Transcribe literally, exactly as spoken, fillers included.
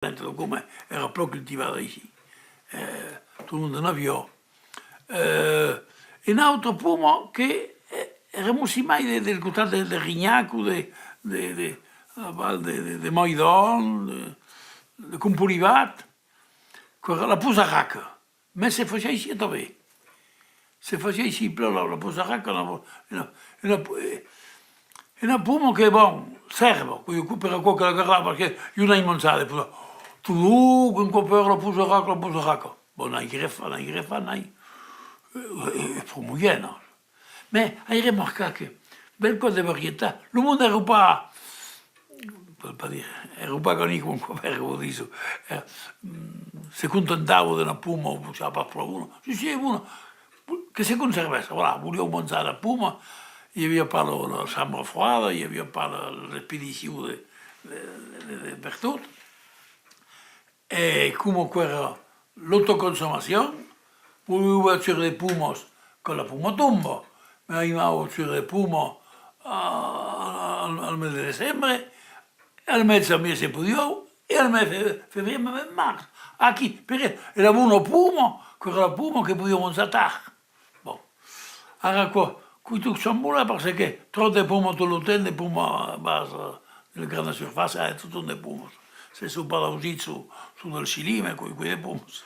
Dins lo coma èra plan cultivat aicí. Eh, tot lo monde n'aviá. Eh, e una autra poma que, eh, èra aussi mai de, del costat de, de Rinhac o de, de, de, aval de, de, de Maidan, de, de Compolivat, qu'èra la posaraca. Mès se fasiá aicí tanben. Se fasiá aicí plan la, la posaraca, una, una, una, eh, una poma que, bon, sèrva, que jo, per aquò que la gardava, perque jo n'ai manjat de posa-, totjorn un còp per la posaraca, la posaraca. Bon, n'ai grefat, n'ai grefat, n'ai, eh, eh, pro moyena. Mès ai remarcat que bèl còp de varietat, lo monde èra pas, pòt pas dire, èra pas ganic, un còp èra, o diso, eh, mm, se contentava d'una poma, o siá pas pro bona. Si, si, es bona. Que se conservèsse, voilà, volián manjar la poma, i aviá pas la, la chambra froida, i aviá pas la, l'expedicion de, de, de, de, de pertot. E coma qu'èra l'autoconsommacion, voliá aver de pomas quand la poma tomba, mès aimava aver de pomas a, a, al, al mes de decembre, al mes de janvièr se podiá, e al mes de fe-, febrièr, mes de març. Aquí, perque era bona poma, qu'èra la poma que podiá manjar tard. Bon. Ara aquò, quò tot sembla, parce que tròp de pomas tot lo temps, de pomas, vas, eh, de la granda surfàcia, eh, totjorn de pomas. Se son pas dausits, son, son del Chili, mès quò, quò de pomas.